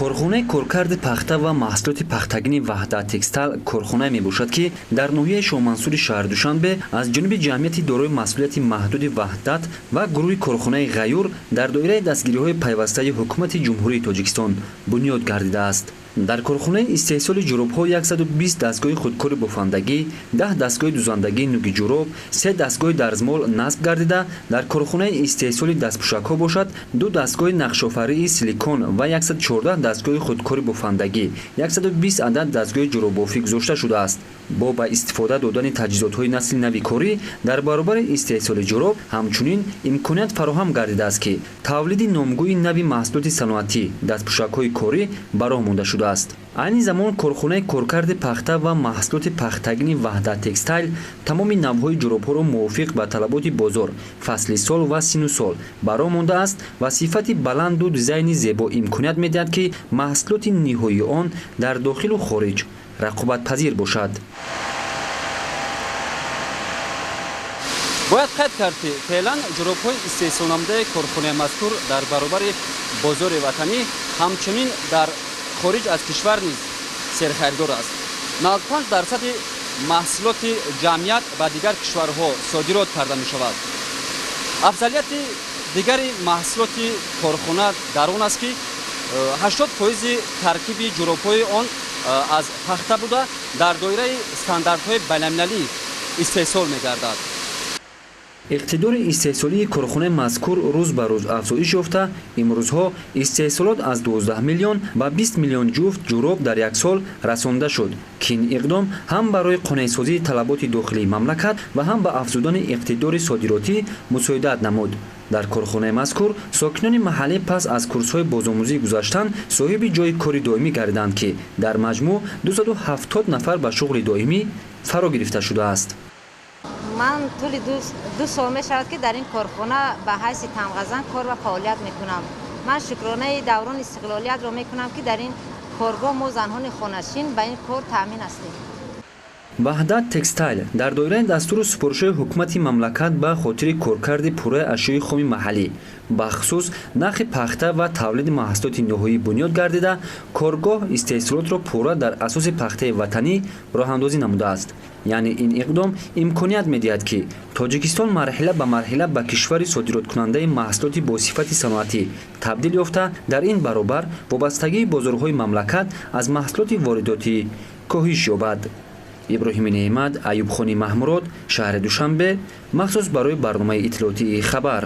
Корхонаи коркарди пахта ва маҳсулоти пахтагини Ваҳдат Текстайл корхонае мебошад, ки дар ноҳияи Шоҳмансури шаҳри Душанбе аз ҷониби ҷамъияти дорои масъулияти маҳдуди Ваҳдат ва гурӯҳи корхонаи Ғаюр дар доираи дастгириҳои пайвастаи Ҳукумати Ҷумҳурии Тоҷикистон бунёд гардидааст. Дар корхонаи истеҳсоли ҷуробҳо 120 дастгоҳи худкори бофандагӣ, 10 дастгоҳи дузандагии нуги ҷуроб, 3 дастгоҳи дарзмол насб гардида, дар корхонаи истеҳсоли дастпӯшакҳо бошад, 2 дастгоҳи нақшофарии силикон ва 114 дастгоҳи худкори бофандагӣ, 120 адад дастгоҳи ҷуроббофӣ гузошта шудааст. Бо ба истифода додани таҷҳизотҳои насли нави корӣ дар баробари истеҳсоли ҷуроб ҳамчунин имконият фароҳам гардидааст, ки тавлиди номгӯи нави маҳсулоти саноатӣ дастпӯшакҳои корӣ ба роҳ монда шудааст. Айни замон корхонаи коркарди пахта ва маҳсулоти пахтагини Ваҳдат Текстайл тамоми навъҳои ҷуробҳоро мувофиқ ба талаботи бозор, фасли сол ва сину сол ба роҳ мондааст ва сифати баланду дизайни зебо имконият медиҳад, ки маҳсулоти ниҳоии он дар дохилу хориҷ рақобатпазир бошад. Бояд қайд кард, ки феълан ҷуробҳои истеҳсолнамудаи корхонаи мазкур дар баробари бозори ватанӣ ҳамчунин дар хориҷ аз кишвар низ серхаридор аст. 95 дарсади маҳсулоти ҷамъият ба дигар кишварҳо содирот карда мешавад. Афзалияти дигари маҳсулоти корхона дар он аст, ки 80 фоизи таркиби ҷуробҳои он аз пахта буда, дар доираи стандартҳои байналмилалӣ истеҳсол мегардад. Иқтидори истеҳсолии корхонаи мазкур рӯз ба рӯз афзоиш ёфта, имрӯзҳо истеҳсолот аз 12 миллион ба 20 миллион ҷуфт ҷуроб дар як сол расонда шуд, ки ин иқдом ҳам барои қонеъсозии талаботи дохилии мамлакат ва ҳам ба афзудани иқтидори содиротӣ мусоидат намуд. Дар корхонаи мазкур сокинони маҳаллӣ пас аз курсҳои бозомӯзӣ гузаштан соҳиби ҷойи кори доимӣ гардиданд, ки дар маҷмӯъ 270 нафар ба шуғли доимӣ фаро гирифта шудааст. Ман тӯли 2 сол мешавад, ки дар ин корхона ба ҳайси тамғазан кор ва фаъолият мекунам. Ман шукронаи даврони истиқлолиятро мекунам, ки дар ин коргоҳ мо занҳони хонашин ба ин кор таъмин ҳастем. Ваҳдат Текстайл дар доираи дастуру супоришҳои ҳукумати мамлакат ба хотири коркарди пурраи ашёи хоми маҳаллӣ, бахусус нархи пахта ва тавлиди маҳсулоти ниҳоӣ бунёд гардида, коргоҳ истеҳсолотро пурра дар асоси пахтаи ватанӣ роҳандозӣ намудааст. Яъне ин иқдом имконият медиҳад, ки Тоҷикистон марҳила ба марҳила ба кишвари содироткунандаи маҳсулоти бо сифати саноатӣ табдил ёфта, дар ин баробар вобастагии бозорҳои мамлакат аз маҳсулоти воридотӣ коҳиш ёбад. Иброҳими Неъмат, Аюбхони Маҳмурод, шаҳри Душанбе, махсус барои барномаи иттилоотии Хабар.